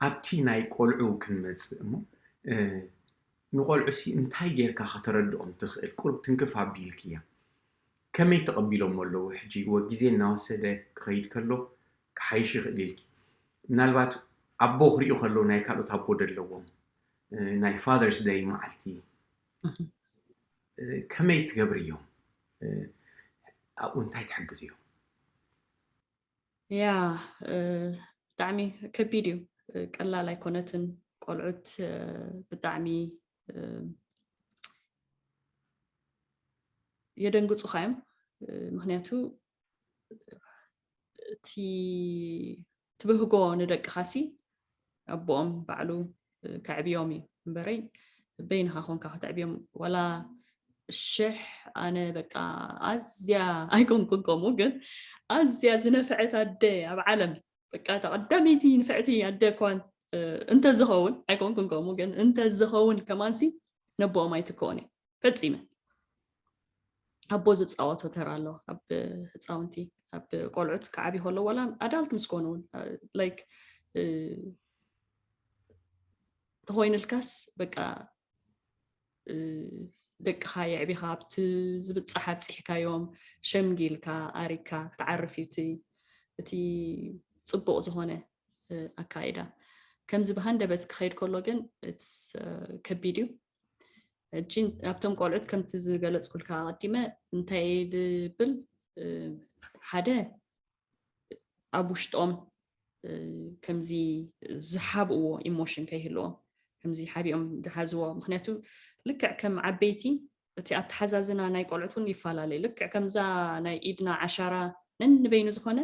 ኣብቲ ናይ ቆልዑ ክንመጽእ እሞ፣ እ፣ ንቆልዑ ሲ እንታይ ጌርካ ከተረድኦም ትኽእል? ቁሩብ ትንክፍ ኣቢልክያ። ከመይ ተቐቢሎሞ ኣለዉ? ሕጂ ወ-፣ ግዜ እናወሰደ ክኸይድ ከሎ ክሓይሽ ይኽእል ኢልኪ። ምናልባት ኣቦ ክሪኡ ከለዉ ናይ ካልኦት ኣቦ ደለዎም፣ እ፣ ናይ ፋዘርስ ደይ መዓልቲ፣ እህ። እ፣ ከመይ ትገብርዮም? እ፣ ኣብኡ እንታይ ትሕግዝዮም? ያ፣ እ፣ ብጣዕሚ ከቢድ እዩ። እ፣ ቀላል ኣይኮነትን። ቆልዑት፣ እ፣ ብጣዕሚ፣ እ፣ የደንግጹኻ እዮም። እ፣ ምኽንያቱ እቲ ትብህጎ ንደቅኻሲ ኣቦኦም ባዕሉ፣ እ፣ ከዕብዮም እዩ እምበረይ በይንኻ ኮንካ ከተዕብዮም። ዋላ ሽሕ ኣነ በቃ ኣዝያ ኣይኮንኩን ከምኡ፣ ግን ኣዝያ ዝነፍዐት ኣደ ኣብ ዓለም፣ በቃ እታ ቀዳመይቲ ንፍዕቲ ኣደ እኳን፣ እ፣ እንተዝኸውን፣ ኣይኮንኩን ከምኡ፣ ግን እንተዝኸውን ከማንሲ ነቦኦም ኣይትከኦን እየ ፈጺመ። ኣቦ ዝጻወቶ ተራ ኣሎ ኣብ ህፃውንቲ፣ ኣብ ቆልዑት ክዓብዩ ከለዉ፣ ዋላ ኣዳልት ምስ ኮኑ እውን፣ እ፣ ላይክ፣ እ፣ ተኾይንልካስ በቃ፣ እ፣ ደቅኻ የዕቢኻ ኣብቲ ዝብጻሕ ኣብጺሕካዮም፣ ሸምጊልካ ኣሪግካ ክትዓርፍ እዩ እቲ፣ እቲ ጽቡቕ ዝኾነ፣ እ፣ ኣካይዳ። ከምዚ ብሃንደበት ክኸይድ ከሎ ግን it's፣ እ፣ ከቢድ እዩ። ሕጂ ኣብቶም ቆልዑት ከምቲ ዝገለጽኩልካ ኣቐዲመ እንታይ እየ ድብል፣ እ፣ ሓደ ኣብ ውሽጦም፣ እ፣ ከምዚ ዝሓብእዎ ኢሞሽን ከይህልዎም፣ ከምዚ ሓቢኦም ዝሓዝዎ። ምኽንያቱ ልክዕ ከም ዓበይቲ እቲ ኣተሓዛዝና ናይ ቆልዑት እውን ይፈላለዩ። ልክዕ ከምዛ ናይ ኢድና ዓሻራ ነንበይኑ ዝኾነ፣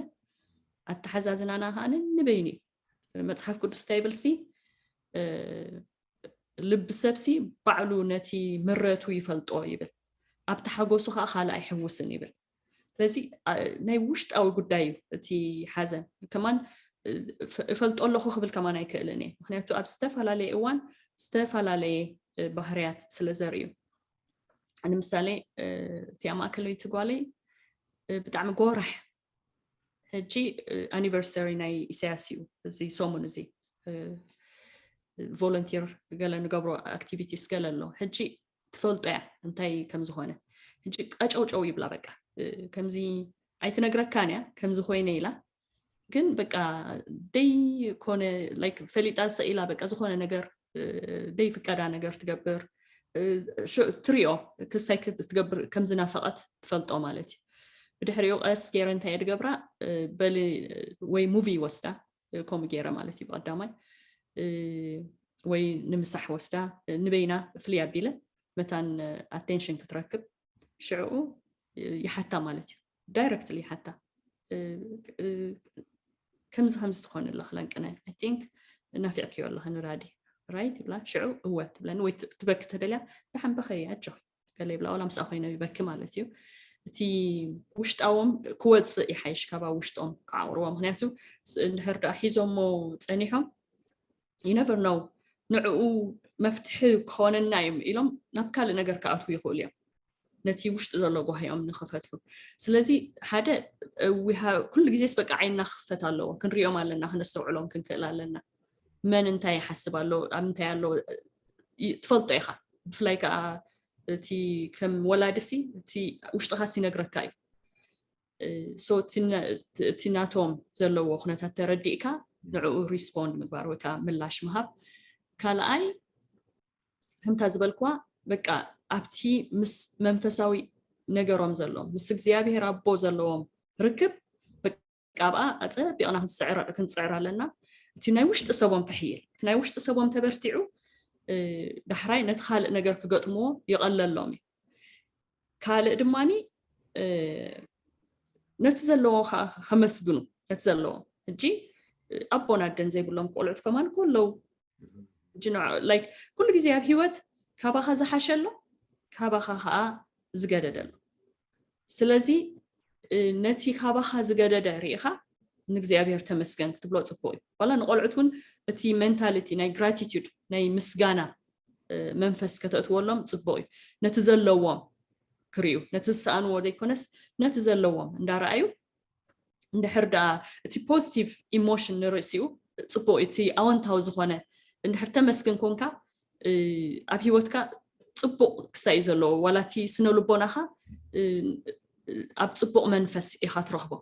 ኣተሓዛዝናና ከዓ ነንበይኑ እዩ። መጽሓፍ ቅዱስ እንታይ ይብልሲ፣ እ፣ ልቢ ሰብሲ ባዕሉ ነቲ ምረቱ ይፈልጦ ይብል፣ ኣብቲ ሓጎሱ ከዓ ካልእ ኣይሕውስን ይብል። ስለዚ፣ ኣ፣ ናይ ውሽጣዊ ጉዳይ እዩ እቲ ሓዘን። ከማን፣ እ፣ እፈ-፣ እፈልጦ ኣለኹ ክብል ከማን ኣይክእልን እየ። ምኽንያቱ ኣብ ዝተፈላለየ እዋን ዝተፈላለየ፣ እ፣ ባህርያት ስለ ዘርእዩ። ንምሳሌ፣ እ፣ እቲኣ ማእከለይቲ ጓለይ፣ እ፣ ብጣዕሚ ጎራሕ። ሕጂ፣ እ፣ ኣኒቨርሰሪ ናይ ኢሳያስ እዩ እዚ ሰሙን እዚ። እ፣ ቮለንቲር ገለ ንገብሮ ኣክቲቪቲስ ገለ ኣሎ። ሕጂ ትፈልጦ እያ እንታይ ከም ዝኾነ። ሕጂ ቀጨውጨው ይብላ በቃ። እ፣ ከምዚ ኣይትነግረካን እያ ከምዚ ኮይነ ኢላ። ግን በቃ ደይ ኮነ፣ ላይክ፣ ፈሊጣ ሰኢላ በቃ ዝኾነ ነገር፣ እ፣ ደይ ፍቀዳ ነገር ትገብር። እ፣ ሽ-፣ ትሪኦ ክስታይ ክትገብር ከም ዝናፈቐት ትፈልጦ ማለት እዩ። ብድሕሪኡ ቀስ ገይረ እንታይ እየ ድገብራ፣ እ፣ በሊ ወይ ሙቪ ይወስዳ፣ እ፣ ከምኡ ገይረ ማለት እዩ ብቐዳማይ። እ፣ ወይ ንምሳሕ ወስዳ፣ እ፣ ንበይና ፍልይ ኣቢለ መታን ኣቴንሽን ክትረክብ ሽዕኡ፣ እ፣ ይሓታ ማለት እዩ። ዳይረክትሊ ይሓታ። እ፣ እ፣ ከምዚ ከምዚ ትኾኒ ኣለኺ ለንቅነ፣ ኣይ ቲንክ ናፊቕክዮ ኣለኺ ንራዲ፣ ራይት ይብላ። ሽዑ እወ ትብለኒ ወይ ት-፣ ትበኪ ተደልያ፣ ደሓን በኸይ ኣጆኺ ገለ ይብላ፣ ዋላ ምስኣ ኮይነ ይበኪ ማለት እዩ። እቲ ውሽጣዎም ክወፅእ ይሓይሽ ካብ ኣብ ውሽጦም ክዓቕርዎ። ምኽንያቱ ስ-፣ እንድሕር ደኣ ሒዞሞ ፀኒሖም፣ you never know፣ ንዕኡ መፍትሒ ክኾነና እዮም ኢሎም ናብ ካልእ ነገር ክኣትዉ ይኽእሉ እዮም፣ ነቲ ውሽጢ ዘሎ ጓሂኦም ንኽፈትሑ። ስለዚ ሓደ፣ እ፣ we have፣ ኩሉ ግዜስ በቃ ዓይንና ክኽፈት ኣለዎ፣ ክንሪኦም ኣለና፣ ክነስተውዕሎም ክንክእል ኣለና። መን እንታይ ይሓስብ ኣሎ፣ ኣብ እንታይ ኣሎ፣ እ፣ ትፈልጦ ኢኻ። ብፍላይ ከዓ እቲ ከም ወላዲሲ እቲ ውሽጥኻስ ይነግረካ እዩ። እ፣ so እቲ ና-፣ እቲ ናቶም ዘለዎ ኩነታት ተረዲእካ ንዕኡ ሪስፖንድ ምግባር ወይ ከዓ ምላሽ ምሃብ። ካልኣይ ከምታ ዝበልክዋ በቃ ኣብቲ ምስ መንፈሳዊ ነገሮም ዘለዎም፣ ምስ እግዚኣብሔር ኣቦ ዘለዎም ርክብ በቃ ኣብኣ ኣጸቢቕና ክንጽዕር፣ ክንጽዕር ኣለና። እቲ ናይ ውሽጢ ሰቦም ከሕይል፣ እቲ ናይ ውሽጢ ሰቦም ተበርቲዑ፣ እ፣ ዳሕራይ ነቲ ካልእ ነገር ክገጥምዎ ይቐለሎም እዩ። ካልእ ድማኒ፣ እ፣ ነቲ ዘለዎ ከ-፣ ከመስግኑ፣ ነቲ ዘለዎ። ሕጂ፣ እ፣ ኣቦን ኣደን ዘይብሎም ቆልዑት ከማን እኮ ኣለዉ። ሕጂ ንዕ-፣ ላይክ፣ ኩሉ ግዜ ኣብ ህይወት ካባኻ ዝሓሸ ኣሎ፣ ካባኻ ኸኣ ዝገደደ ኣሎ። ስለዚ፣ እ፣ ነቲ ካባኻ ዝገደደ ርኢኻ ንእግዚኣብሔር ተመስገን ክትብሎ ጽቡቕ እዩ። ዋላ ንቆልዑት እውን እቲ ሜንታሊቲ ናይ ግራቲቱድ፣ ናይ ምስጋና፣ እ፣ መንፈስ ከተእትወሎም ጽቡቕ እዩ። ነቲ ዘለዎም ክርእዩ፣ ነቲ ዝሰኣንዎ ዘይኮነስ ነቲ ዘለዎም እንዳረኣዩ፣ እንድሕር ደኣ እቲ ፖዚቲቭ ኢሞሽን ንርእሲኡ ጽቡቕ እዩ። እቲ ኣወንታዊ ዝኾነ እንድሕር ተመስግን ኮንካ ኣብ ሂወትካ ጽቡቕ ክሳይ እዩ ዘለዎ። ዋላ እቲ ስነ ልቦናኻ ኣብ ጽቡቕ መንፈስ ኢኻ ትረኽቦ።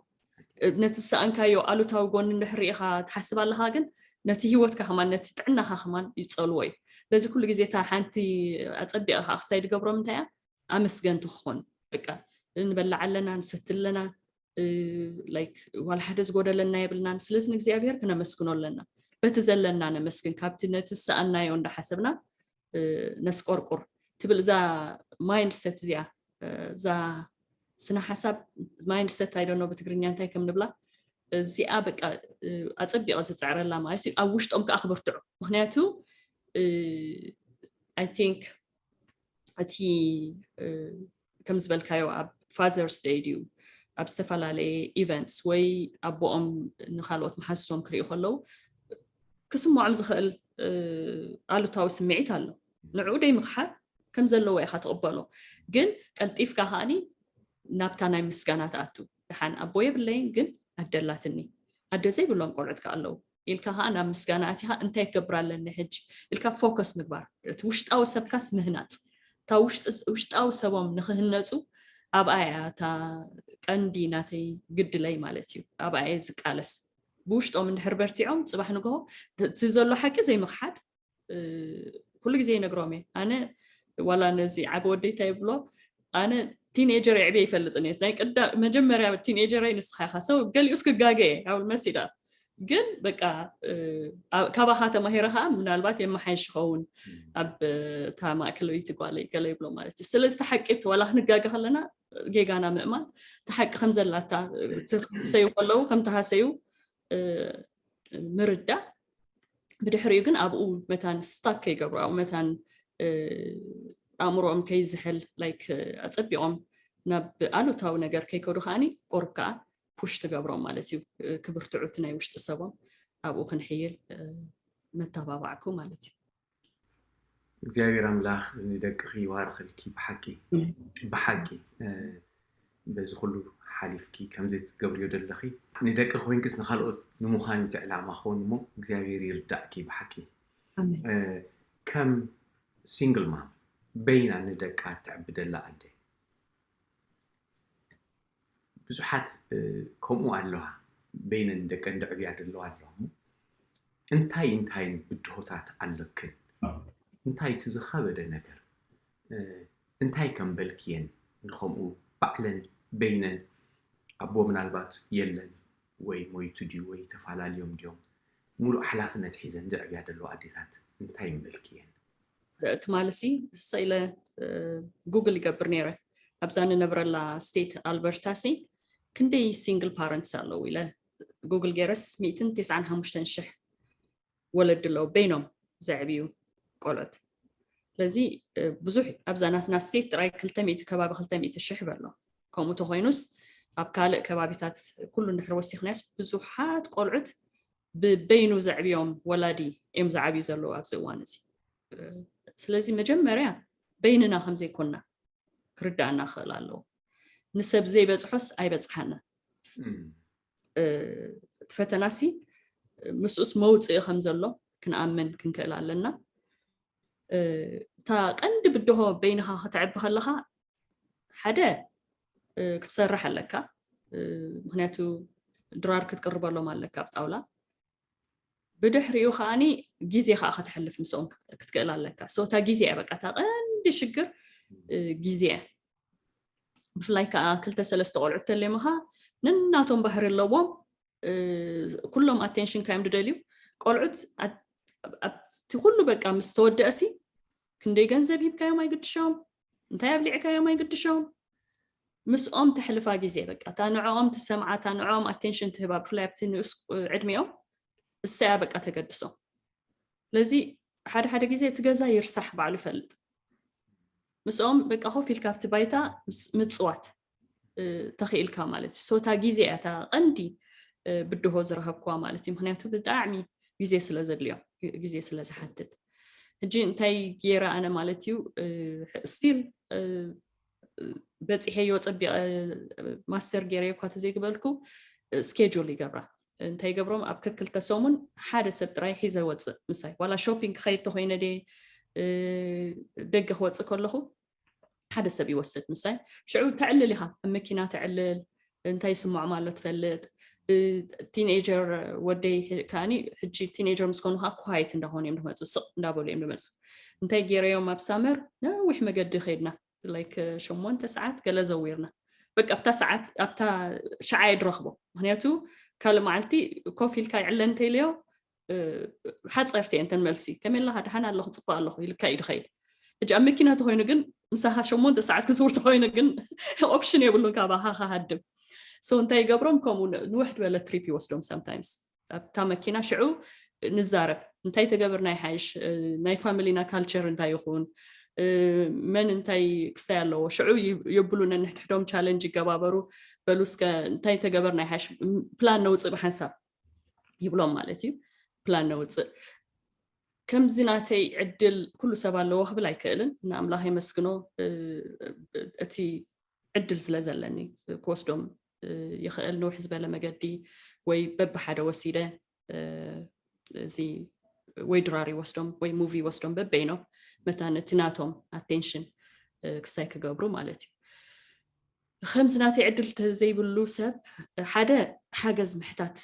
ነቲ ዝሰኣንካዮ ኣሉታዊ ጎኒ እንድሕር ርኢኻ ትሓስብ ኣለኻ፣ ግን ነቲ ሂወትካ ከማን ነቲ ጥዕናኻ ከማን ይጸልዎ እዩ። ስለዚ ኩሉ ግዜ እታ ሓንቲ ኣጸቢቐ ከዓ ክሳይ ድገብሮም እንታይ እያ? ኣመስገንቲ ክኾን። በቃ ንበላዕ ኣለና፣ ንሰቲ ኣለና፣ ላይክ ዋላ ሓደ ዝጎደለና የብልናን። ስለዚ ንእግዚኣብሔር ክነመስግኖ ኣለና። በቲ ዘለና ነመስግን፣ ካብቲ ነቲ ዝሰኣናዮ እንዳሓሰብና ነስቆርቁር ትብል እዛ ማይንድሰት እዚኣ፣ እዛ ስነ ሓሳብ ማይንድሰት ኣይደኖ ብትግርኛ እንታይ ከም ንብላ፣ እዚኣ በቃ ኣጸቢቐ ዝፅዕረላ ማለት እዩ። ኣብ ውሽጦም ከዓ ክብርትዑ። ምክንያቱ I think እቲ ከም ዝበልካዮ ኣብ ፋዘርስ ደይ ድዩ ኣብ ዝተፈላለየ ኢቨንትስ ወይ ኣቦኦም ንካልኦት መሓዝቶም ክርእዩ ከለዉ ክስምዖም ዝኽእል ኣሉታዊ ስምዒት ኣሎ። ንዕኡ ደይ ምክሓድ ከም ዘለዎ ኢኻ ትቕበሎ፣ ግን ቀልጢፍካ ከዓኒ ናብታ ናይ ምስጋና ትኣቱ። ደሓን ኣቦ የብለይን ግን ኣደላትኒ፣ ኣደ ዘይብሎም ቆልዑት ከ ኣለዉ ኢልካ ከዓ ናብ ምስጋና ኣቲኻ እንታይ ክገብር ኣለኒ ሕጂ ኢልካ ፎከስ ምግባር፣ እቲ ውሽጣዊ ሰብካስ ምህናፅ። እታ ውሽጣዊ ሰቦም ንክህነፁ ኣብኣ እያ እታ ቀንዲ ናተይ ግድለይ ማለት እዩ። ኣብኣ እየ ዝቃለስ። ብውሽጦም እንድሕር በርቲዖም ፅባሕ ንግሆ እቲ ዘሎ ሓቂ ዘይምክሓድ ኩሉ ግዜ ይነግሮም እየ። ኣነ ዋላ ነዚ ዓቢ ወደይ እንታይ ይብሎ፣ ኣነ ቲኔጀር የዕብየ ይፈልጥን እየ። ናይ ቀዳ መጀመርያ ቲኔጀረይ ንስኻ ኢኻ። ሰው ገሊኡስ ክጋገ እየ ኣብል መሲዳ ግን በቃ ካባኻ ተማሂረ ከዓ ምናልባት የመሓይሽ ይኸውን ኣብ እታ ማእከለይቲ ጓለይ ገለ ይብሎ ማለት እዩ። ስለዚ ተሓቂት ዋላ ክንጋገ ከለና ጌጋና ምእማን ተሓቂ ከም ዘላታ ትሰዩ ከለዉ ከም ተሃሰዩ ምርዳእ ብድሕሪኡ ግን ኣብኡ መታን ስታክ ከይገብሩ ኣብኡ መታን ኣእምሮኦም ከይዝሕል ላይክ ኣጸቢቖም ናብ ኣሉታዊ ነገር ከይከዱ ከዓኒ ቁሩብ ከዓ ፑሽ ትገብሮም ማለት እዩ። ክብርትዑ እቲ ናይ ውሽጢ ሰቦም ኣብኡ ክንሕይል መተባባዕኩ ማለት እዩ። እግዚኣብሔር ኣምላኽ ንደቅኺ ይባርኽልኪ። ብሓቂ ብሓቂ በዚ ኩሉ ሓሊፍኪ ከምዚ ትገብርዮ ዘለኺ ንደቂ ኮይንክስ ንካልኦት ንምዃን እዩ እቲ ዕላማ ክኸውን እሞ እግዚኣብሔር ይርዳእኪ ብሓቂ። ከም ሲንግል ማም በይና ንደቃ ትዕብደላ ኣደ ብዙሓት ከምኡ ኣለዋ። በይነን ደቀን ደዕብያ ደለዋ ኣለዋ። እንታይ እንታይ ብድሆታት ኣለክን? እንታይ እቲ ዝኸበደ ነገር? እንታይ ከም በልክየን ንኸምኡ ባዕለን በይነን ኣቦ ምናልባት የለን ወይ ሞይቱ ድዩ ወይ ተፈላለዮም ድዮም ሙሉእ ሓላፍነት ሒዘን ዘዕብያ ደለዋ ኣዴታት እንታይ ምበልክየን? ትማልሲ ሰኢለ ጉግል ይገብር ነይረ ኣብዛ ንነብረላ ስቴት ኣልበርታ ሲ ክንደይ ሲንግል ፓረንትስ ኣለዉ ኢለ ጉግል ገይረስ ሚእትን ተስዓን ሓሙሽተን ሽሕ ወለዲ ኣለዉ በይኖም ዘዕብዩ ቆልዑት። ስለዚ ብዙሕ ኣብዛ ናትና ስቴት ጥራይ ክልተ ሚእቲ ከባቢ ክልተ ሚእቲ ሽሕ በሎ። ከምኡ ተኮይኑስ ኣብ ካልእ ከባቢታት ኩሉ እንድሕር ወሲኽናዮስ ብዙሓት ቆልዑት ብበይኑ ዘዕብዮም ወላዲ እዮም ዝዓብዩ ዘለዉ ኣብዚ እዋን እዚ። ስለዚ መጀመርያ በይንና ከምዘይኮንና ክርዳእና ክኽእል ኣለዎ። ንሰብ ዘይበፅሖስ ኣይበፅሓና። እቲ ፈተናሲ ምስኡስ መውፅኢ ከም ዘሎ ክንኣምን ክንክእል ኣለና። እታ ቀንዲ ብድሆ በይንኻ ከተዕቢ ከለኻ ሓደ ክትሰርሕ ኣለካ። ምክንያቱ ድራር ክትቅርበሎም ኣለካ ኣብ ጣውላ። ብድሕሪኡ ከዓኒ ግዜ ከዓ ከተሕልፍ ምስኦም ክትክእል ኣለካ። እታ ግዜ እያ በቃ እታ ቀንዲ ሽግር ግዜ እያ። ብፍላይ ከዓ ክልተ ሰለስተ ቆልዑት ተሌምኻ ነናቶም ባህሪ ኣለዎም። ኩሎም ኣቴንሽንካ እዮም ድደልዩ። ቆልዑት ኣብቲ ኩሉ በቃ ምስ ተወደእሲ ክንደይ ገንዘብ ሂብካዮም ኣይግድሾም፣ እንታይ ኣብሊዕካዮም ኣይግድሾም። ምስኦም ተሕልፋ ግዜ በቃ እታ ንዕኦም ትሰምዓ እታ ንዕኦም ኣቴንሽን ትህባ ብፍላይ ኣብቲ ንኡስ ዕድሚኦም እሰያ በቃ ተገድሶም። ስለዚ ሓደ ሓደ ግዜ እቲ ገዛ ይርሳሕ ባዕሉ ይፈልጥ። ምስኦም በቃ ኮፍ ኢልካ ኣብቲ ባይታ ምፅዋት ተኽኢልካ ማለት እዩ። ሶታ ግዜ እያ እታ ቀንዲ ብድሆ ዝረኸብኩዋ ማለት እዩ። ምክንያቱ ብጣዕሚ ግዜ ስለ ዘድልዮ ግዜ ስለ ዝሓትት። ሕጂ እንታይ ገይረ ኣነ ማለት እዩ ስቲል በፂሐዮ ፀቢቐ ማስተር ገይረዮ እኳ ተዘይግበልኩ ስኬጁል ይገብራ። እንታይ ይገብሮም? ኣብ ከክልተ ሰሙን ሓደ ሰብ ጥራይ ሒዘ ወፅእ ምሳይ። ዋላ ሾፒንግ ክኸይድ ተኾይነ ደ ደገ ክወፅእ ከለኹ ሓደ ሰብ ይወስድ ምሳይ። ሽዑ ተዕልል ኢኻ፣ ኣብ መኪና ተዕልል፣ እንታይ ይስምዖም ኣሎ ትፈልጥ። ቲኔጀር ወደይ ከዓኒ ሕጂ ቲኔጀር ምስ ኮኑ ከዓ ኳይት እንዳኾኑ እዮም ዝመፁ፣ ስቕ እንዳበሉ እዮም ዝመፁ። እንታይ ገይረዮም? ኣብ ሳመር ነዊሕ መገዲ ከይድና፣ ላይክ ሸሞንተ ሰዓት ገለ ዘዊርና። በቃ ኣብታ ሰዓት ኣብታ ሸዓ እየ ድረኽቦ። ምክንያቱ ካልእ መዓልቲ ኮፍ ኢልካ ይዕለ እንተኢለዮ ሓፀርቲ እየን ተን መልሲ። ከመይ ኣለኻ? ደሓን ኣለኹ፣ ፅቡቅ ኣለኹ ኢልካ እዩ ድኸይድ። ሕጂ ኣብ መኪና ተኮይኑ ግን፣ ምሳኻ ሸሞንተ ሰዓት ክዝውር ተኮይኑ ግን ኦፕሽን የብሉን ካባኻ ክሃድም። ሶ እንታይ ይገብሮም? ከምኡ ንውሕ ዝበለ ትሪፕ ይወስዶም። ሳምታይምስ ኣብታ መኪና ሽዑ ንዛረብ፣ እንታይ ተገብር ናይ ሓይሽ፣ ናይ ፋሚሊና ካልቸር እንታይ ይኹን፣ መን እንታይ ክሳይ ኣለዎ፣ ሽዑ የብሉ ነንሕድሕዶም ቻለንጅ ይገባበሩ። በሉ እስከ እንታይ ተገበር ናይ ሓይሽ፣ ፕላን ነውፅእ ብሓንሳብ ይብሎም ማለት እዩ። ፕላን ነውፅእ። ከምዚ ናተይ ዕድል ኩሉ ሰብ ኣለዎ ክብል ኣይክእልን፣ ንኣምላኽ የመስግኖ። እቲ ዕድል ስለ ዘለኒ ክወስዶም ይኽእል፣ ንውሕ ዝበለ መገዲ ወይ በብሓደ ወሲደ እዚ ወይ ድራር ይወስዶም ወይ ሙቪ ይወስዶም በበይኖም፣ መታን እቲ ናቶም ኣቴንሽን ክሳይ ክገብሩ ማለት እዩ። ከምዚ ናተይ ዕድል ተዘይብሉ ሰብ ሓደ ሓገዝ ምሕታት፣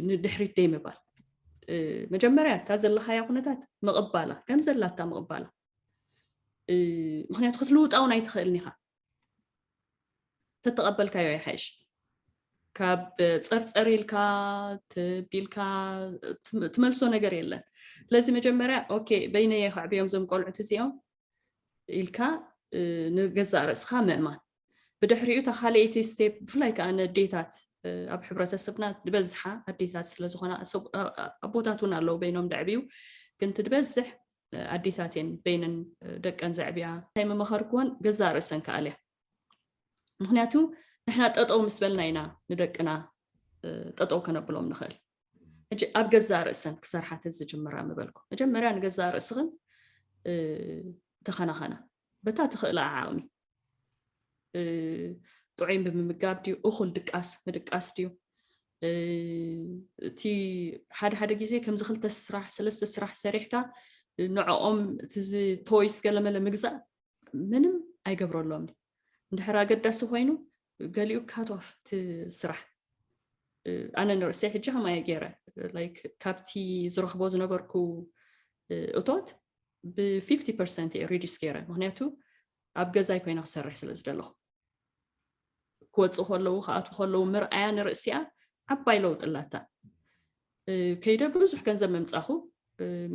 ንድሕሪት ደይ ምባል። መጀመርያ እታ ዘለኻያ ኩነታት ምቕባላ፣ ከም ዘላታ ምቕባላ። ምክንያቱ ክትልውጣ እውን ኣይትኽእልን ኢኻ። ተተቐበልካዮ ይሓይሽ። ካብ ጸርጸር ኢልካ ትቢልካ ትመልሶ ነገር የለን። ስለዚ መጀመርያ ኦኬ፣ በይነየ ከዕብዮም ዞም ቆልዑት እዚኦም ኢልካ ንገዛእ ርእስኻ ምእማን። ብድሕሪኡ እታ ካልኣይቲ ስቴፕ፣ ብፍላይ ከዓ ነዴታት ኣብ ሕብረተሰብና ዝበዝሓ ኣዴታት ስለ ዝኾና፣ ኣቦታት እውን ኣለዉ በይኖም ደዕብዩ፣ ግን እቲ ዝበዝሕ ኣዴታት እየን በይነን ደቀን ዘዕብያ። እንታይ ምመኸርክወን? ገዛእ ርእሰን ክኣልያ። ምክንያቱ ንሕና ጠጠው ምስ በልና ኢና ንደቅና ጠጠው ከነብሎም ንኽእል። ሕጂ ኣብ ገዛእ ርእሰን ክሰርሓ ተዝጅምራ ምበልኩ። መጀመርያ ንገዛእ ርእስኽን ተኸናኸና፣ በታ ትኽእላ ዓቕሚ። ጥዑይ ብምምጋብ ድዩ? እኹል ድቃስ ምድቃስ ድዩ? እቲ ሓደ ሓደ ግዜ ከምዚ ክልተ ስራሕ ሰለስተ ስራሕ ሰሪሕካ ንዕኦም እቲ ቶይስ ገለመለ ምግዛእ ምንም ኣይገብረሎም። እንድሕር ኣገዳሲ ኮይኑ ገሊኡ ካት ኦፍ እቲ ስራሕ። ኣነ ንርእሰይ ሕጂ ከማየ ገይረ፣ ላይክ ካብቲ ዝረኽቦ ዝነበርኩ እቶት ብ ፊፍቲ ፐርሰንት እየ ሪዲስ ገይረ። ምክንያቱ ኣብ ገዛይ ኮይነ ክሰርሕ ስለ ዝደለኹ፣ ክወፁ ከለዉ ክኣትዉ ከለዉ ምርኣያ ንርእሲኣ ዓባይ ለውጢ ኣላታ። ከይደ ብዙሕ ገንዘብ መምፃኹ፣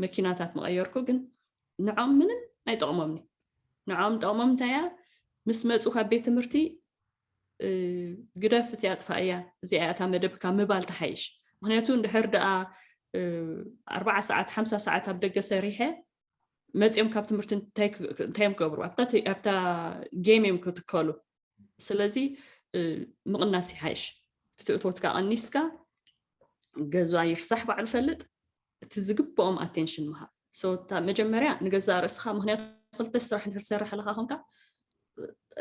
መኪናታት መቐየርኩ፣ ግን ንዖም ምንም ኣይጠቕሞምኒ። ንዖም ጠቕሞም እንታይ እያ? ምስ መፁ ካብ ቤት ትምህርቲ ግደፍ እቲኣ ጥፋእያ፣ እዚኣ እታ መደብካ ምባል ተሓይሽ። ምክንያቱ እንድሕር ደኣ ኣርባዓ ሰዓት ሓምሳ ሰዓት ኣብ ደገ ሰሪሐ መፂኦም ካብ ትምህርቲ እንታይ እዮም ክገብሩ? ኣብታ ጌም እዮም ክትከሉ። ስለዚ ምቕናስ ይሓይሽ። እቲ እቶትካ ቀኒስካ ገዛ ይርሳሕ ባዕሉ ፈልጥ፣ እቲ ዝግብኦም ኣቴንሽን ምሃብ። መጀመርያ ንገዛእ ርእስኻ፣ ምክንያቱ ክልተ ስራሕ እንድሕር ትሰርሕ ኣለካ ኮንካ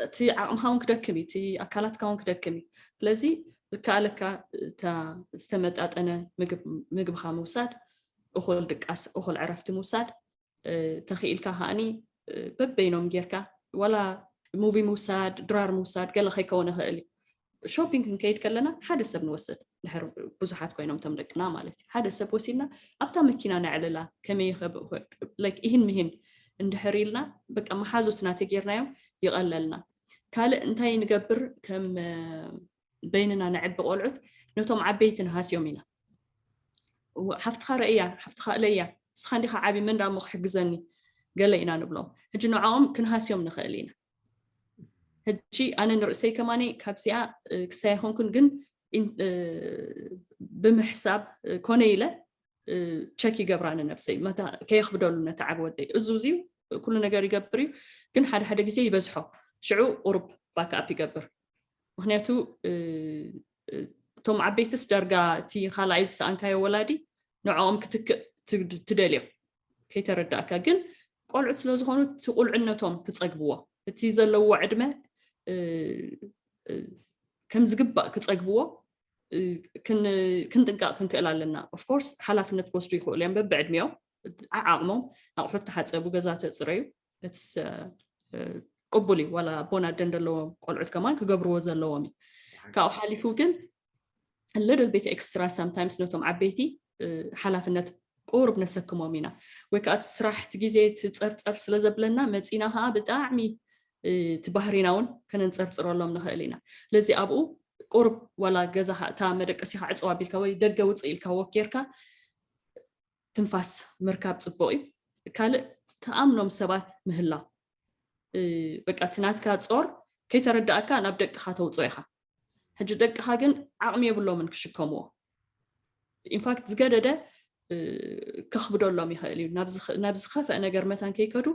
እቲ ዓቕምካ እውን ክደክም እዩ፣ እቲ ኣካላትካ እውን ክደክም እዩ። ስለዚ ዝከኣለካ እታ ዝተመጣጠነ ምግብኻ ምውሳድ፣ እኹል ድቃስ፣ እኹል ዕረፍቲ ምውሳድ፣ ተኽኢልካ ከዓኒ በበይኖም ጌርካ ዋላ ሙቪ ምውሳድ፣ ድራር ምውሳድ ገለ ከይከውን ይኽእል እዩ። ሾፒንግ ክንከይድ ከለና ሓደ ሰብ ንወስድ፣ ድሕር ብዙሓት ኮይኖም እቶም ደቅና ማለት እዩ። ሓደ ሰብ ወሲድና ኣብታ መኪና ነዕልላ፣ ከመይ ይኸብ-፣ ላይክ፣ ይህን ምሂን እንድሕር ኢልና በቃ መሓዙትና ተጌርናዮም ይቐለልና። ካልእ እንታይ ንገብር? ከም በይንና ነዕቢ ቆልዑት ነቶም ዓበይቲ ንሃስዮም ኢና። ሓፍትኻ ረእያ፣ ሓፍትኻ እለያ፣ ንስኻ እንዲኻ ዓቢ፣ መን ዳሞ ክሕግዘኒ ገለ ኢና ንብሎም። ሕጂ ንዕኦም ክንሃስዮም ንኽእል ኢና። ሕጂ ኣነ ንርእሰይ ከማኒ ካብዚኣ ክሳይ ኣይኮንኩን፣ ግን ብምሕሳብ ኮነ ኢለ ቸክ ይገብራ ንነብሰይ፣ ከየኽብደሉ ነቲ ዓብ ወደይ። እዚ እዚ ኩሉ ነገር ይገብር እዩ፣ ግን ሓደ ሓደ ግዜ ይበዝሖ። ሽዑ ቁሩብ ባክኣፕ ይገብር። ምክንያቱ እቶም ዓበይትስ ዳርጋ እቲ ካልኣይ ዝሰኣንካዮ ወላዲ ንዕኦም ክትክእ ትደልዮም፣ ከይተረዳእካ። ግን ቆልዑት ስለ ዝኾኑ እቲ ቁልዕነቶም ክጸግብዎ፣ እቲ ዘለዎ ዕድመ ከም ዝግባእ ክጸግብዎ ክንጥንቀቕ ክንክእል ኣለና። Of course ሓላፍነት ክወስዱ ይኽእሉ እዮም በብዕድሚኦም፣ ዓዓቕሞም ኣቑሑት ተሓፀቡ፣ ገዛ ተፅረዩ፣ ቅቡል እዩ። ዋላ ኣቦን ኣደን ዘለዎም ቆልዑት ከማን ክገብርዎ ዘለዎም እዩ። ካብኡ ሓሊፉ ግን little bit extra sometimes ነቶም ዓበይቲ ሓላፍነት ቁሩብ ነሰክሞም ኢና። ወይ ከዓ እቲ ስራሕ እቲ ግዜ እቲ ፀርፀር ስለ ዘብለና መፂና ከዓ ብጣዕሚ እቲ ባህሪና እውን ከነንፀርፅረሎም ንኽእል ኢና። ስለዚ ኣብኡ ቁሩብ ዋላ ገዛኻ እታ መደቀሲኻ ዕፅዋ ኣቢልካ ወይ ደገ ውፅእ ኢልካ ወክ ጌርካ ትንፋስ ምርካብ ፅቡቕ እዩ። ካልእ ትኣምኖም ሰባት ምህላው፣ በቃ እቲ ናትካ ፆር ከይተረዳእካ ናብ ደቅኻ ተውፅኦ ኢኻ። ሕጂ ደቅኻ ግን ዓቕሚ የብሎምን ክሽከምዎ። ኢንፋክት ዝገደደ ከኽብደሎም ይኽእል እዩ። ናብ ዝኸፍአ ነገር መታን ከይከዱ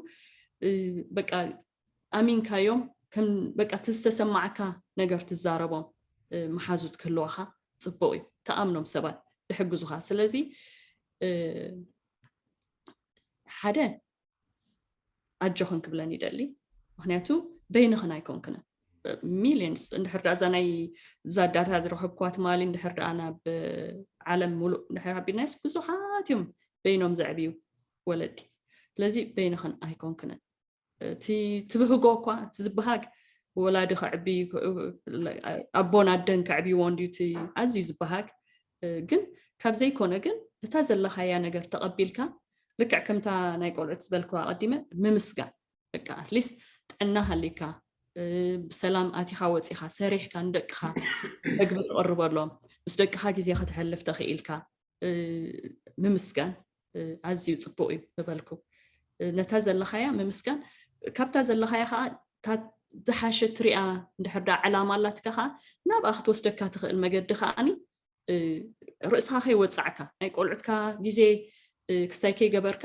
በቃ ኣሚንካዮም፣ በቃ እቲ ዝተሰማዓካ ነገር ትዛረቦም መሓዙት ክህልዋኻ ፅቡቕ እዩ። ተኣምኖም ሰባት ድሕግዙኻ። ስለዚ ሓደ ኣጆኽን ክብለን ይደሊ። ምክንያቱ በይንኽን ኣይኮንክንን። ሚሊዮንስ እንድሕር ዳ እዛ ናይ እዛ ዳታ ዝረኸብኳ ትማሊ እንድሕር ዳ ናብ ዓለም ሙሉእ እንድሕር ኣቢልናስ ብዙሓት እዮም በይኖም ዘዕብዩ ወለዲ። ስለዚ በይንኽን ኣይኮንክንን። እቲ ትብህጎ እኳ እቲ ዝበሃግ ወላዲ ከዕቢ ኣቦን ኣደን ከዕብይዎ እንድዩ እቲ ኣዝዩ ዝበሃግ። ግን ካብ ዘይኮነ ግን እታ ዘለኻያ ነገር ተቐቢልካ ልክዕ ከምታ ናይ ቆልዑት ዝበልክዋ ኣቐዲመ ምምስጋን። በቃ ኣትሊስት ጥዕና ሃሊካ ብሰላም ኣቲኻ ወፂኻ ሰሪሕካ ንደቅኻ መግቢ ትቕርበሎም፣ ምስ ደቅኻ ግዜ ከተሕልፍ ተኽኢልካ ምምስጋን ኣዝዩ ፅቡቕ እዩ ምበልኩ። ነታ ዘለኻያ ምምስጋን፣ ካብታ ዘለኻያ ከዓ ዝሓሸት ሪኣ እንድሕር ዳ ዕላማ ኣላትካ ከዓ ናብኣ ክትወስደካ ትኽእል መገዲ ከዓኒ ርእስኻ ከይወፃዕካ ናይ ቆልዑትካ ግዜ ክስታይ ከይገበርካ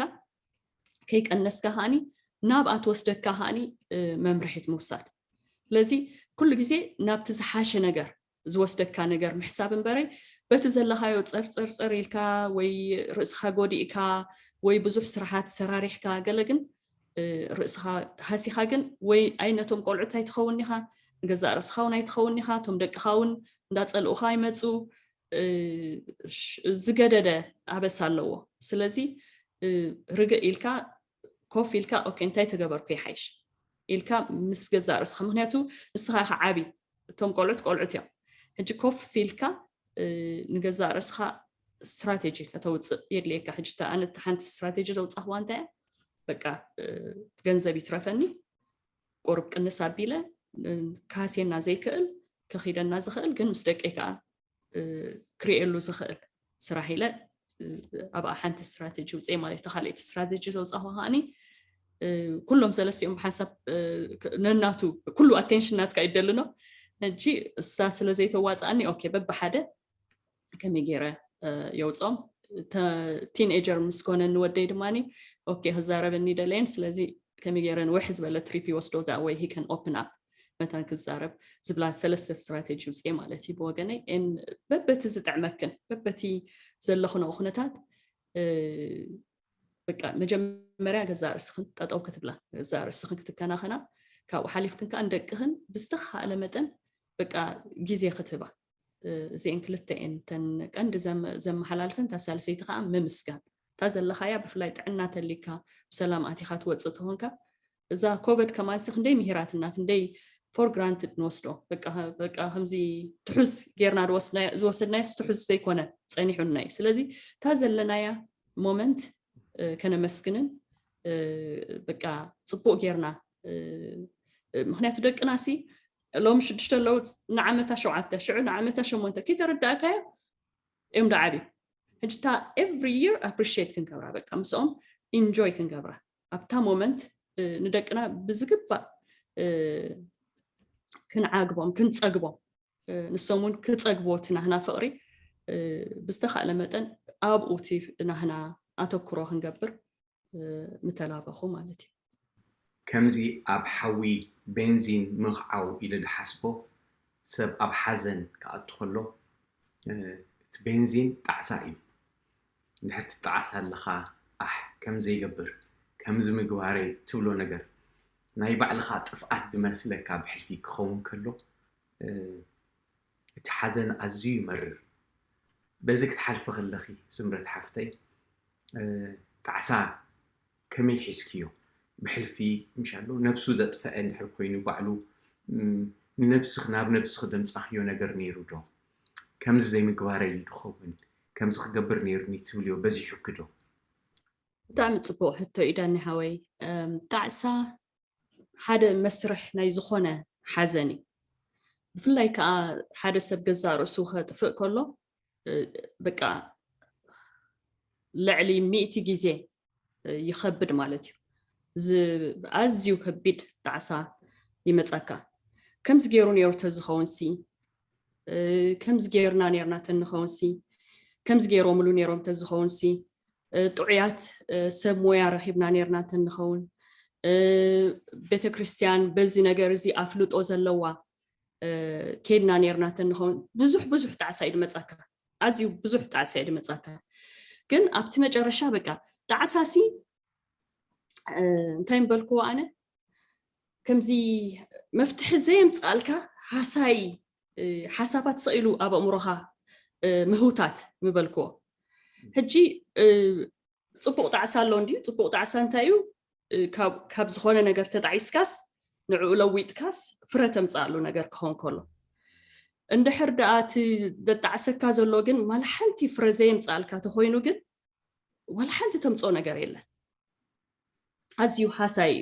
ከይቀነስካ ከዓኒ ናብኣ ትወስደካ ከዓኒ መምርሒት ምውሳድ። ስለዚ ኩሉ ግዜ ናብቲ ዝሓሸ ነገር ዝወስደካ ነገር ምሕሳብ እምበረይ በቲ ዘለኻዮ ፀርፀርፀር ኢልካ ወይ ርእስኻ ጎዲእካ ወይ ብዙሕ ስራሓት ሰራሪሕካ ገለ ግን ርእስኻ ሃሲኻ ግን ወይ ኣይ ነቶም ቆልዑት ኣይትኸውን ኢኻ፣ ንገዛእ ርእስኻ እውን ኣይትኸውን ኢኻ፣ እቶም ደቅኻ እውን እንዳፀልኡኻ ይመፁ። ዝገደደ ኣበሳ ኣለዎ። ስለዚ ርግእ ኢልካ ኮፍ ኢልካ ኦኬ እንታይ ተገበርኩ ይሓይሽ ኢልካ ምስ ገዛእ ርእስኻ፣ ምክንያቱ ንስኻ ኢኻ ዓቢ፣ እቶም ቆልዑት ቆልዑት እዮም። ሕጂ ኮፍ ኢልካ ንገዛእ ርእስኻ ስትራቴጂ ከተውፅእ የድልየካ። ሕጂ ኣነ ሓንቲ ስትራቴጂ ዘውፃኽዋ እንታይ እያ? በቃ ገንዘብ ይትረፈኒ፣ ቁሩብ ቅንስ ኣቢለ ካሴና ዘይክእል ከኺደና ዝኽእል ግን ምስ ደቀይ ከዓ ክርእየሉ ዝኽእል ስራሕ ኢለ ኣብኣ ሓንቲ ስትራቴጂ ውፅእ ማለት እዩ። ካልኣይቲ ስትራቴጂ ዘውፃኹ ከዓኒ ኩሎም ሰለስቲኦም ብሓንሳብ ነናቱ ኩሉ ኣቴንሽን ናትካ ይደልኖ። ሕጂ እሳ ስለ ዘይተዋፅኣኒ ኦኬ በብሓደ ከመይ ገይረ የውፅኦም። ቲንኤጀር ምስ ኮነ ንወደይ ድማ ኦኬ ክዛረበኒ ደለየን፣ ስለዚ ከመይ ገይረ ንውሕ ዝበለ ትሪፕ ይወስዶ ዳ ወይ ሂ ከን ኦፕን ኣፕ መታን ክዛረብ ዝብላ ሰለስተ ስትራቴጂ ውፅኤ ማለት እዩ ብወገነይ። በበቲ ዝጥዕመክን በበቲ ዘለኽንኦ ኩነታት በቃ መጀመርያ ገዛ ርእስኽን ጠጠው ክትብላ፣ ገዛ ርእስኽን ክትከናኸና፣ ካብኡ ሓሊፍክን ከዓ ንደቅኽን ብዝተኻእለ መጠን በቃ ግዜ ክትህባ። እዚአን ክልተ እየን እተን ቀንዲ ዘመሓላልፈን። እታ ሳልሰይቲ ከዓ ምምስጋን፣ እታ ዘለኻያ ብፍላይ ጥዕና ተሊካ ብሰላም ኣቲኻ ትወፅእ ተኾንካ እዛ ኮቨድ ከማንሲ ክንደይ ምሂራትና ክንደይ ፎር ግራንትድ ንወስዶ። በቃ ከምዚ ትሑዝ ጌርና ዝወሰድናዮስ ትሑዝ ዘይኮነ ፀኒሑና እዩ። ስለዚ እታ ዘለናያ ሞመንት ከነመስግንን በቃ ፅቡቅ ጌርና፣ ምክንያቱ ደቅና ሲ ሎሚ ሽዱሽተ ኣለዉ፣ ንዓመታ ሸውዓተ፣ ሽዑ ንዓመታ ሸሞንተ ከይተረዳእካዮ እዮም ዶ ዓብዩ። ሕጂ እታ ኤቭሪ ይር ኣፕሪሺየት ክንገብራ፣ በቃ ምስኦም ኢንጆይ ክንገብራ፣ ኣብታ ሞመንት ንደቅና ብዝግባእ ክንዓግቦም ክንፀግቦም፣ ንሶም እውን ክፀግቦ እቲ ናህና ፍቕሪ ብዝተኻእለ መጠን ኣብኡ እቲ ናህና ኣተኩሮ ክንገብር ምተላበኹ ማለት እዩ። ከምዚ ኣብ ሓዊ ቤንዚን ምኽዓው ኢሉ ዝሓስቦ ሰብ ኣብ ሓዘን ክኣቱ ከሎ እቲ ቤንዚን ጣዕሳ እዩ። እንድሕር ትጣዓስ ኣለኻ ኣሕ ከም ዘይገብር ከምዚ ምግባረይ ትብሎ ነገር ናይ ባዕልኻ ጥፍኣት ዝመስለካ ብሕልፊ ክኸውን ከሎ እቲ ሓዘን ኣዝዩ ይመርር። በዚ ክትሓልፊ ከለኺ ስምረት ሓፍተይ፣ እ፣ ጣዕሳ ከመይ ሒዝክዮ? ብሕልፊ ምሻሎ ነብሱ ዘጥፈአ እንድሕር ኮይኑ ባዕሉ፣ ም፣ ንነብስኽ፣ ናብ ነብስኽ ዘምጻኽዮ ነገር ነይሩ ዶ? ከምዚ ዘይምግባረይ እዩ ድኸውን፣ ከምዚ ክገብር ነይሩኒ ትብልዮ በዚሑኪ ዶ? ብጣዕሚ ጽቡቕ ሕቶ እዩ ዳኒ ሓወይ። እም፣ ጣዕሳ ሓደ መስርሕ ናይ ዝኾነ ሓዘን እዩ። ብፍላይ ከዓ ሓደ ሰብ ገዛእ ርእሱ ከጥፍእ ከሎ፣ እ፣ በቃ ልዕሊ ሚእቲ ግዜ፣ እ፣ ይኸብድ ማለት እዩ። ዝ-፣ ኣዝዩ ከቢድ ጣዕሳ ይመጻካ። ከምዚ ገይሩ ነይሩ ተዝኸውንሲ፣ እ፣ ከምዚ ገይርና ነይርና ተንኸውንሲ፣ ከምዚ ገይሮምሉ ነይሮም ተዝኸውንሲ፣ እ፣ ጥዑያት፣ እ፣ ሰብ ሞያ ረኺብና ነይርና ተንኸውን፣ እ፣ ቤተክርስትያን በዚ ነገር እዚ ኣፍልጦ ዘለዋ፣ እ፣ ኬድና ነይርና ተንኸውን፣ ብዙሕ፣ ብዙሕ ጣዕሳ እዩ ድመጻካ። ኣዝዩ ብዙሕ ጣዕሳ እዩ ድመጻካ። ግን ኣብቲ መጨረሻ በቃ ጣዕሳሲ፣ እ፣ እንታይ ምበልክዎ ኣነ፣ ከምዚ መፍትሒ ዘየምጽኣልካ ሃሳይ፣ እ፣ ሓሳባት ስቕ ኢሉ ኣብ ኣእምሮኻ፣ እ፣ ምህውታት ምበልክዎ። ሕጂ፣ እ፣ ጽቡቕ ጣዕሳ ኣሎ እንድዩ። ጽቡቕ ጣዕሳ እንታይ እዩ? እ፣ ካብ፣ ካብ ዝኾነ ነገር ተጣዒስካስ፣ ንዕኡ ለዊጥካስ፣ ፍረ ተምጽኣሉ ነገር ክኸውን ከሎ። እንድሕር ደኣ እቲ ዘጣዕሰካ ዘሎ ግን ዋላ ሓንቲ ፍረ ዘየምጽኣልካ ተኾይኑ ግን፣ ዋላ ሓንቲ ተምጽኦ ነገር የለን። ኣዝዩ ሃሳይ እዩ።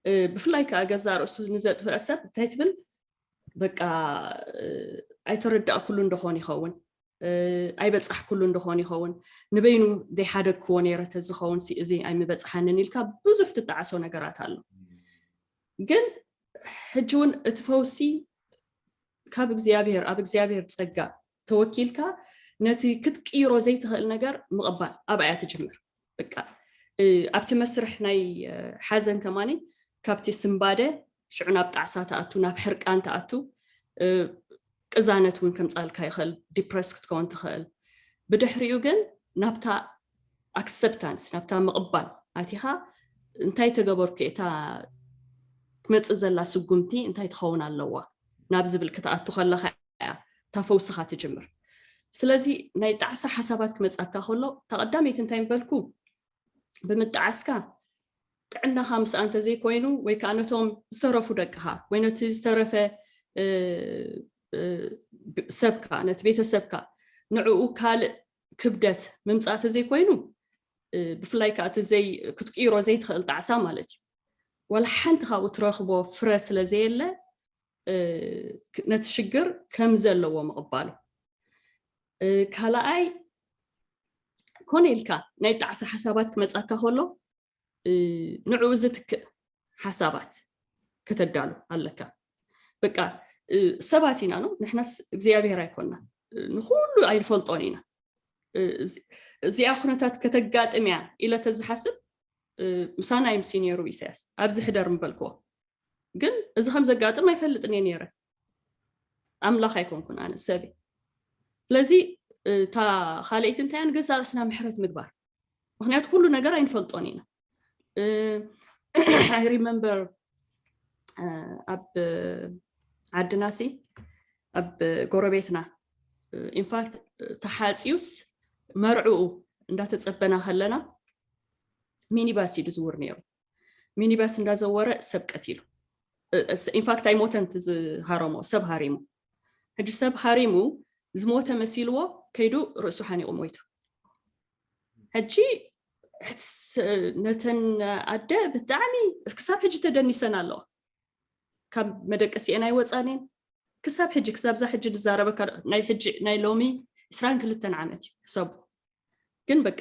እ፣ ብፍላይ ከኣ ገዛእ ርእሱ ንዘጥፍአ ሰብ እንታይ ትብል? በቃ፣ እ፣ ኣይተረዳእኩሉ እንደኾን ይኸውን፣ እ፣ ኣይበጻሕኩሉ እንደኾን ይኸውን፣ ንበይኑ ዘይሓደግክዎ ነይረ ተዝኸውን ሲ እዚ ኣይምበጽሓንን ኢልካ ብዙሕ ትጠዓሶ ነገራት ኣሎ። ግን ሕጂ እውን እቲ ፈውሲ ካብ እግዚኣብሔር፣ ኣብ እግዚኣብሔር ጸጋ ተወኪልካ ነቲ ክትቅይሮ ዘይትኽእል ነገር ምቕባል፣ ኣብኣ እያ ትጅምር። በቃ፣ እ፣ ኣብቲ መስርሕ ናይ፣ እ፣ ሓዘን ከማኒ ካብቲ ስምባደ ሽዑ ናብ ጣዕሳ ትኣቱ፣ ናብ ሕርቃን ትኣቱ፣ እ፣ ቅዛነት እውን ከምጻልካ ይኽእል፣ ዲፕረስ ክትከውን ትኽእል። ብድሕሪኡ ግን ናብታ ኣክሰፕታንስ፣ ናብታ ምቕባል ኣቲኻ፣ እንታይ ተገበርኩ፣ እታ ትመጽእ ዘላ ስጉምቲ እንታይ ትኸውን ኣለዋ ናብ ዝብል ክትኣቱ ከለኻ እያ እታ ፈውስኻ ትጅምር። ስለዚ ናይ ጣዕሳ ሓሳባት ክመጻካ ከሎ፣ እታ ቀዳመይቲ እንታይ ምበልኩ፣ ብምጣዓስካ ጥዕናኻ ምስኣ እንተዘይኮይኑ፣ ወይ ከዓ ነቶም ዝተረፉ ደቅኻ ወይ ነቲ ዝተረፈ፣ እ፣ እ፣ ሰብካ፣ ነቲ ቤተሰብካ፣ ንዕኡ ካልእ ክብደት ምምጻእ ተዘይኮይኑ፣ እ፣ ብፍላይ ከዓ እቲ ዘይ-፣ ክትቅይሮ ዘይትኽእል ጣዕሳ ማለት እዩ። ዋላ ሓንቲ ካብኡ ትረኽቦ ፍረ ስለ ዘየለ፣ እ፣ ክ-፣ ነቲ ሽግር ከም ዘለዎ ምቕባሉ። እ፣ ካልኣይ፣ ኮነ ኢልካ ናይ ጣዕሳ ሓሳባት ክመጻካ ከሎ፣ እ፣ ንዕኡ ዝትክእ ሓሳባት ከተዳሉ ኣለካ። በቃ፣ እ፣ ሰባት ኢና፣ ነው፣ ንሕናስ እግዚኣብሔር ኣይኮንና። እ፣ ንኹሉ ኣይንፈልጦን ኢና። እ፣ እዚ-፣ እዚኣ ኩነታት ከተጋጥም እያ ኢለ ተዝሓስብ፣ እ፣ ምሳና ይምሲ ነይሩ ኢሳያስ። ኣብዚ ሕደር ምበልክዎ። ግን እዚ ከም ዘጋጥም ኣይፈልጥን እየ ነይረ። ኣምላኽ ኣይኮንኩን ኣነ፣ ሰብ እየ። ስለዚ፣ እ፣ እታ ካልኣይቲ እንታይ እያ? ንገዛእ ርእስና ምሕረት ምግባር። ምኽንያቱ ኩሉ ነገር ኣይንፈልጦን ኢና። እ፣ I remember፣ እ፣ ኣብ ዓድናሲ፣ ኣብ ጎረቤትና፣ እ፣ ኢንፋክት፣ ተሓጽዩስ መርዕኡ እንዳተጸበና ከለና ሚኒባስ እዩ ዝዝውር ነይሩ። ሚኒባስ እንዳዘወረ ሰብ ቀቲሉ። እ፣ እ፣ ኢንፋክት ኣይሞተን እቲ ዝሃረሞ፣ ሰብ ሃሪሙ። ሕጂ ሰብ ሃሪሙ ዝሞተ መሲልዎ ከይዱ ርእሱ ሓኒቑ ሞይቱ። ሕጂ፣ ሕትስ-፣ ነተን ኣደ ብጣዕሚ ክሳብ ሕጂ ተደኒሰን ኣለዋ። ካብ መደቀሲአን ኣይወፃን እየን። ክሳብ ሕጂ፣ ክሳብ እዛ ሕጂ ንዛረበካ፣ ናይ ሕጂ፣ ናይ ሎሚ ዕስራን ክልተን ዓመት እዩ ሕሰቡ። ግን በቃ፣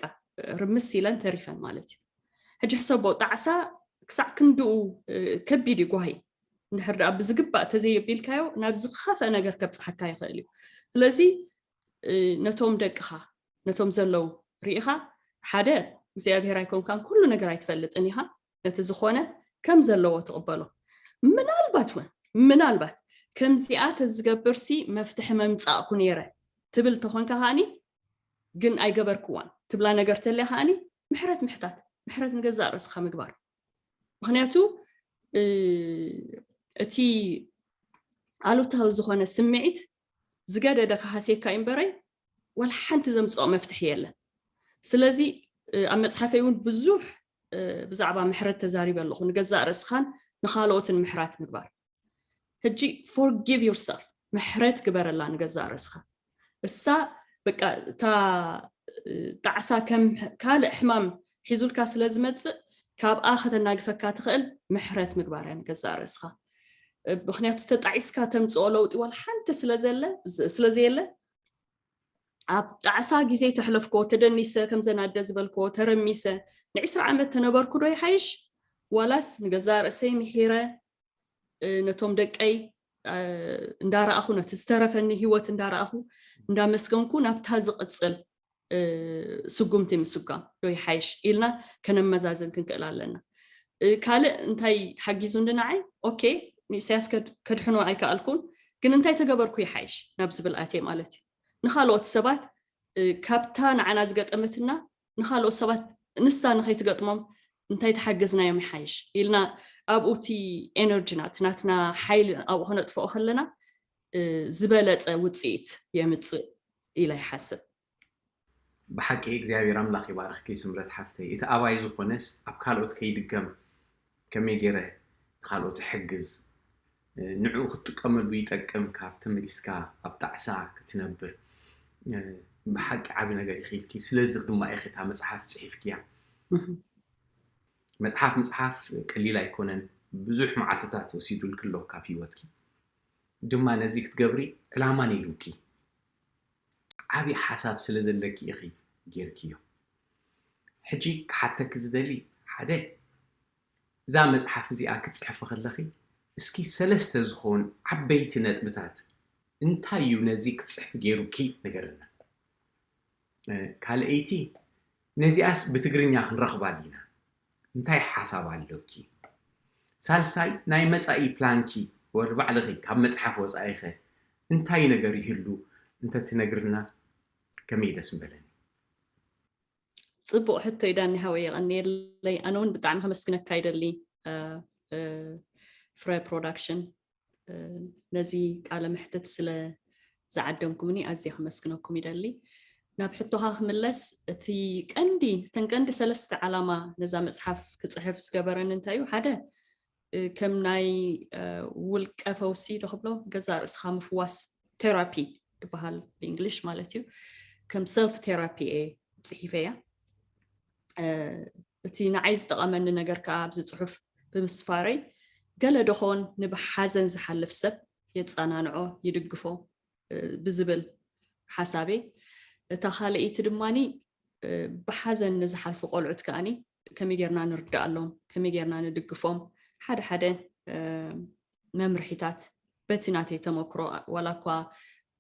ርምስ ኢለን ተሪፈን ማለት እዩ። ሕጂ ሕሰቦ፣ ጣዕሳ ክሳዕ ክንድኡ፣ እ፣ ከቢድ እዩ ጓሂ። እንድሕር ደኣ ብዝግባእ ተዘየቢልካዮ፣ ናብ ዝኸፍአ ነገር ከብጽሓካ ይኽእል እዩ። ስለዚ፣ እ፣ ነቶም ደቅኻ፣ ነቶም ዘለዉ ርኢኻ፣ ሓደ፣ እግዚኣብሔር ኣይኮንካን፣ ኩሉ ነገር ኣይትፈልጥን ኢኻ። ነቲ ዝኾነ ከም ዘለዎ ትቕበሎ። ምናልባት እውን፣ ምናልባት ከምዚኣ ተዝገብርሲ መፍትሒ መምጻእኩ ነይረ ትብል ተኾንካ ከኣኒ፣ ግን ኣይገበርክዋን ትብላ ነገር ተልያ ከኣኒ፣ ምሕረት ምሕታት፣ ምሕረት ንገዛእ ርእስኻ ምግባር። ምኽንያቱ፣ እ፣ እቲ ኣሉታዊ ዝኾነ ስምዒት ዝገደደ ክሃስየካ እዩ እምበረይ ዋላ ሓንቲ ዘምፅኦ መፍትሒ የለን። ስለዚ ኣብ መፅሓፈይ እውን ብዙሕ ብዛዕባ ምሕረት ተዛሪበ ኣለኹ። ንገዛእ ርእስኻን ንኻልኦትን ምሕራት ምግባር። ሕጂ forgive yourself፣ ምሕረት ግበረላ ንገዛእ ርእስኻ። እሳ በቃ እታ ጣዕሳ ከም ካልእ ሕማም ሒዙልካ ስለ ዝመፅእ ካብኣ ከተናግፈካ ትኽእል ምሕረት ምግባር እያ ንገዛእ ርእስኻ። ምክንያቱ ተጣዒስካ ተምፅኦ ለውጢ ዋላ ሓንቲ ስለዘለ ስለዘየለ ኣብ ጣዕሳ ግዜ ተሕለፍኮ ተደኒሰ ከምዘናደ ዝበልኮ ተረሚሰ ንዕስራ ዓመት ተነበርኩ ዶ ይሓይሽ? ዋላስ ንገዛእ ርእሰይ ምሒረ ነቶም ደቀይ እንዳረኣኹ ነቲ ዝተረፈኒ ህይወት እንዳረኣኹ እንዳመስገንኩ ናብታ ዝቕፅል ስጉምቲ ምስጓም ዶ ይሓይሽ ኢልና ከነመዛዝን ክንክእል ኣለና። ካልእ እንታይ ሓጊዙ ንዓይ? ኦኬ፣ ንኢሳያስ ከድሕኖ ኣይከኣልኩን፣ ግን እንታይ ተገበርኩ ይሓይሽ ናብ ዝብል ኣትየ ማለት እዩ። ንኻልኦት ሰባት ካብታ ንዓና ዝገጠመትና ንኻልኦት ሰባት ንሳ ንኸይትገጥሞም እንታይ ተሓገዝናዮም ይሓይሽ ኢልና ኣብኡ እቲ ኤነርጂና እቲ ናትና ሓይሊ ኣብኡ ከነጥፍኦ ከለና ዝበለፀ ውፅኢት የምፅእ ኢለ ይሓስብ። ብሓቂ እግዚኣብሔር ኣምላኽ ይባርኽኪ ስምረት ሓፍተይ። እቲ ኣባይ ዝኾነስ ኣብ ካልኦት ከይድገም ከመይ ገይረ ንኻልኦት እሕግዝ ንዕኡ ክትጥቀመሉ ይጠቅም ካብ ተመሊስካ ኣብ ጣዕሳ ክትነብር ብሓቂ ዓቢ ነገር ኢኺ ኢልኪ ስለዚ ድማ ኢኺ እታ መጽሓፍ ጽሒፍክያ። መጽሓፍ ምጽሓፍ ቀሊል ኣይኮነን። ብዙሕ መዓልትታት ወሲዱልኪ ኣሎ ካብ ህይወትኪ ድማ ነዚ ክትገብሪ ዕላማ ነይሩኪ። ዓቢ ሓሳብ ስለ ዘለኪ ኢኺ ጌርክዮ። ሕጂ ክሓተኪ ዝደሊ ሓደ እዛ መጽሓፍ እዚኣ ክትጽሕፊ ከለኺ እስኪ ሰለስተ ዝኾን ዓበይቲ ነጥብታት እንታይ እዩ ነዚ ክትጽሕፊ ገይሩኪ ንገርና። ካልኣይቲ ነዚኣስ ብትግርኛ ክንረኽባ ዲና እንታይ ሓሳብ ኣሎኪ? ሳልሳይ ናይ መጻኢ ፕላንኪ ወዲ ባዕልኺ ካብ መጽሓፍ ወጻኢኸ እንታይ ነገር ይህሉ እንተትነግርና ከመይ ደስ ምበለኒ። ጽቡቕ ሕቶ እዩ ዳኒ ሃወይ፣ የቐንየለይ። ኣነ እውን ብጣዕሚ ከመስግነካ ይደሊ ፍረ ፕሮዳክሽን ነዚ ቃለ መሕትት ስለ ዝዓደምኩምኒ ኣዝየ ከመስግነኩም ይደሊ። ናብ ሕቶኻ ክምለስ፣ እቲ ቀንዲ እተን ቀንዲ ሰለስተ ዓላማ ነዛ መጽሓፍ ክጽሕፍ ዝገበረኒ እንታይ እዩ? ሓደ ከም ናይ ውልቀ ፈውሲ ዶ ክብሎ ገዛ ርእስኻ ምፍዋስ ቴራፒ ዝበሃል ብእንግሊሽ ማለት እዩ። ከም ሰልፍ ቴራፒ እየ ጽሒፈያ። እቲ ንዓይ ዝጠቐመኒ ነገር ከዓ ኣብዚ ፅሑፍ ብምስፋረይ ገለ ደኾን ንብሓዘን ዝሓልፍ ሰብ የፀናንዖ ይድግፎ ብዝብል ሓሳበይ። እታ ካልኣይቲ ድማኒ ብሓዘን ንዝሓልፉ ቆልዑት ከዓኒ ከመይ ጌርና ንርዳኣሎም፣ ከመይ ጌርና ንድግፎም፣ ሓደ ሓደ መምርሒታት በቲ ናተይ ተመክሮ ዋላ እኳ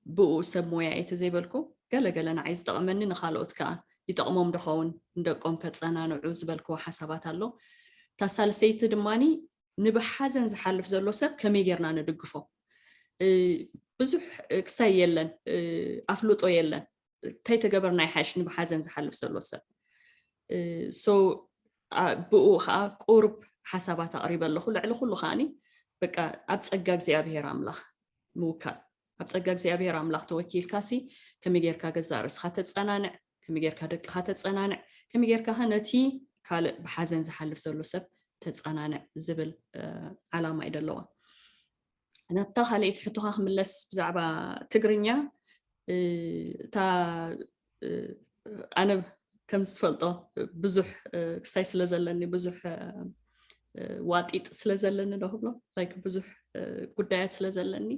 ብኡ ሰብ ሞያ እየ ተዘይበልኩ ገለገለ ንዓይ ዝጠቕመኒ ንኻልኦት ከዓ ይጠቕሞም ድኸውን ንደቆም ከፀናንዑ ዝበልክዎ ሓሳባት ኣሎ። እታ ሳልሰይቲ ድማኒ ንብሓዘን ዝሓልፍ ዘሎ ሰብ ከመይ ጌርና ንድግፎ? ብዙሕ ክሳይ የለን፣ ኣፍልጦ የለን። እንታይ ተገበርና ይሓይሽ ንብሓዘን ዝሓልፍ ዘሎ ሰብ? ሶ ብኡ ከዓ ቁሩብ ሓሳባት ኣቕሪበ ኣለኹ። ልዕሊ ኩሉ ከዓኒ በቃ ኣብ ፀጋ እግዚኣብሔር ኣምላኽ ምውካል። ኣብ ፀጋ እግዚኣብሔር ኣምላኽ ተወኪልካ ሲ ከመይ ጌርካ ገዛእ ርእስኻ ተፀናንዕ፣ ከመይ ጌርካ ደቅኻ ተፀናንዕ፣ ከመይ ጌርካ ከ ነቲ ካልእ ብሓዘን ዝሓልፍ ዘሎ ሰብ ተፀናንዕ ዝብል ዓላማ እዩ ደለዋ። ናብታ ካልኣይቲ ሕቶኻ ክምለስ ብዛዕባ ትግርኛ እታ ኣነ ከም ዝትፈልጦ ብዙሕ ክስታይ ስለ ዘለኒ ብዙሕ ዋጢጥ ስለ ዘለኒ ዶ ክብሎ like ብዙሕ ጉዳያት ስለ ዘለኒ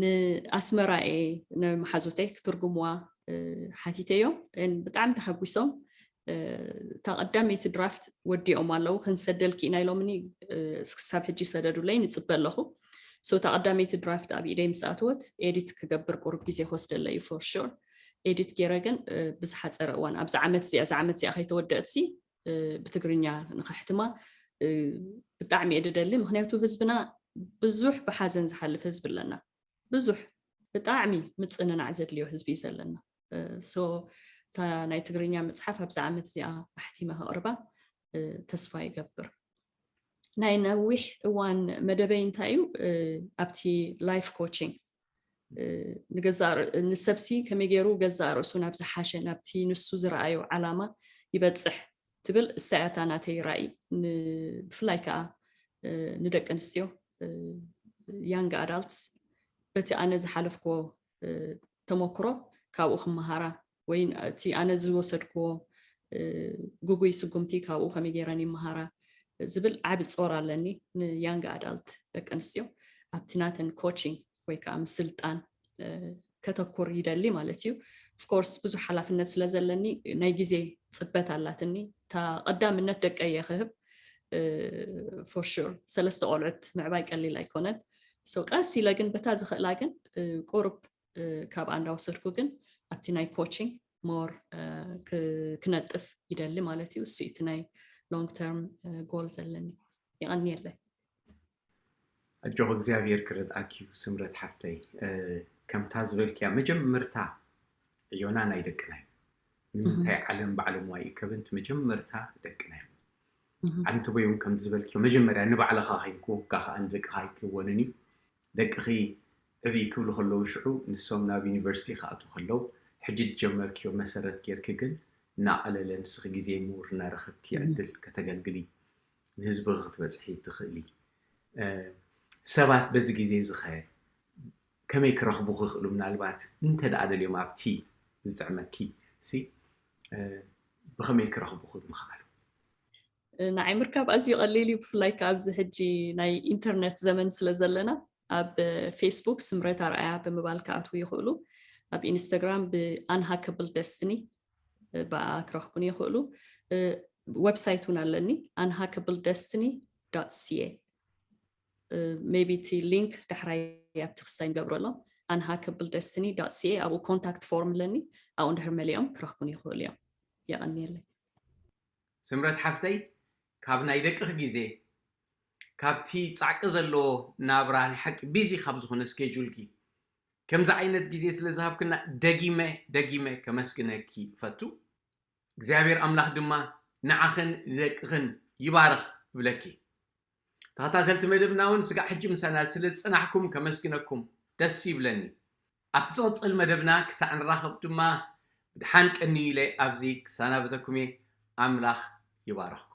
ንኣስመራ እየ ንመሓዙተይ ክትርጉምዋ ሓቲተዮም። ብጣዕሚ ተሓጒሶም እታ ቀዳመይቲ ድራፍት ወዲኦም ኣለዉ ክንሰደልኪ ኢና ኢሎምኒ ክሳብ ሕጂ ሰደዱለይ ንፅበ ኣለኹ። So እታ ቀዳመይቲ ድራፍት ኣብ ኢደይ ምስ ኣተወት ኤዲት ክገብር ቁሩብ ግዜ ክወስደለይ እዩ for sure። ኤዲት ገይረ ግን ብዝሓፀረ እዋን ኣብዚ ዓመት እዚኣ እዛ ዓመት እዚኣ ከይተወደአትሲ ብትግርኛ ንኸሕትማ ብጣዕሚ እየ ድደሊ። ምክንያቱ ህዝብና ብዙሕ ብሓዘን ዝሓልፍ ህዝቢ ኣለና። ብዙሕ ብጣዕሚ ምፅንናዕ ዘድልዮ ህዝቢ እዩ ዘለና። So እታ ናይ ትግርኛ መፅሓፍ ኣብዚ ዓመት እዚኣ ኣሕቲመ ከቕርባ ተስፋ ይገብር። ናይ ነዊሕ እዋን መደበይ እንታይ እዩ? ኣብቲ ላይፍ ኮቺንግ ንገዛእ ንሰብሲ ከመይ ገይሩ ገዛእ ርእሱ ናብ ዝሓሸ ናብቲ ንሱ ዝረኣዮ ዓላማ ይበፅሕ ትብል እሳ እያ እታ ናተይ ራእይ። ብፍላይ ከዓ ንደቂ ኣንስትዮ young adults በቲ ኣነ ዝሓለፍክዎ ተመክሮ ካብኡ ክመሃራ ወይ እቲ ኣነ ዝወሰድክዎ ግጉይ ስጉምቲ ካብኡ ከመይ ገይረን ይመሃራ ዝብል ዓቢ ጾር ኣለኒ። ንያንግ ኣዳልት ደቂ ኣንስትዮ ኣብቲ ናተን ኮቺንግ ወይ ከዓ ምስልጣን ከተኩር ይደሊ ማለት እዩ። ኦፍኮርስ ብዙሕ ሓላፍነት ስለ ዘለኒ ናይ ግዜ ፅበት ኣላትኒ። እታ ቀዳምነት ደቀየ ክህብ ፎር ሹር ሰለስተ ቆልዑት ምዕባይ ቀሊል ኣይኮነን። ቀስ ኢለ ግን በታ ዝኽእላ ግን ቁሩብ ካብኣ እንዳወሰድኩ ግን ኣብቲ ናይ ኮቺንግ ሞር ክነጥፍ ይደሊ ማለት እዩ። እሱ እቲ ናይ ሎንግ ተርም ጎል ዘለኒ። የቐንየለይ። ኣጆኺ እግዚኣብሔር ክረድኣኪ እዩ ስምረት ሓፍተይ። ከምታ ዝበልክያ መጀመርታ ዕዮና ናይ ደቅና እዩ። ንምንታይ ዓለም ባዕሎም ኣይእከብን? እቲ መጀመርታ ደቅና እዮም። ኣንቲ ወይ እውን ከም ዝበልክዮ መጀመርያ ንባዕልኻ ከይንኩ ከኣ ንደቅኻ ኣይክወንን እዩ። ደቅኺ ዕብይ ክብሉ ከለዉ ሽዑ ንሶም ናብ ዩኒቨርሲቲ ክኣትዉ ከለዉ ሕጂ ዝጀመርክዮ መሰረት ጌርኪ ግን እናቐለለ ንስኺ ግዜ ምሁር እናረኸብኪ ዕድል ከተገልግሊ ንህዝብኺ ክትበፅሒ ትኽእሊ። ሰባት በዚ ግዜ እዚ ኸ ከመይ ክረኽቡኺ ይኽእሉ? ምናልባት እንተ ደኣ ደልዮም ኣብቲ ዝጥዕመኪ ሲ ብኸመይ ክረኽቡኺ ምኽኣሉ? ንዓይ ምርካብ ኣዝዩ ቀሊል እዩ። ብፍላይ ካብ ኣብዚ ሕጂ ናይ ኢንተርነት ዘመን ስለ ዘለና ኣብ ፌስቡክ ስምረት ኣርኣያ ብምባል ክኣትዉ ይኽእሉ። ኣብ ኢንስታግራም ብኣንሃከብል ደስትኒ ብኣ ክረኽቡን ይኽእሉ። ዌብሳይት እውን ኣለኒ unhackabledestiny.ca maybe እቲ ሊንክ ዳሕራይ ኣብቲ ክስታይ ንገብረሎም። unhackabledestiny.ca ኣብኡ ኮንታክት ፎርም ኣለኒ። ኣብኡ እንድሕር መሊኦም ክረኽቡን ይኽእሉ እዮም። የቐንየለይ። ስምረት ሓፍተይ ካብ ናይ ደቅኺ ግዜ ካብቲ ጻዕቂ ዘለዎ ናብራ ናይ ሓቂ ቢዚ ካብ ዝኾነ ስኬጁልኪ ከምዚ ዓይነት ግዜ ስለ ዝሃብክና ደጊመ ደጊመ ከመስግነኪ እፈቱ። እግዚኣብሔር ኣምላኽ ድማ ንዓኽን ንደቅኽን ይባርኽ እብለኪ። ተኸታተልቲ መደብና እውን ስጋዕ ሕጂ ምሳና ስለ ዝጸናሕኩም ከመስግነኩም ደስ ይብለኒ። ኣብቲ ዝቕጽል መደብና ክሳዕ ንራኸብ ድማ ብድሓን ቀንዩ ኢለ ኣብዚ ክሰናበተኩም እየ። ኣምላኽ ይባርኽኩም።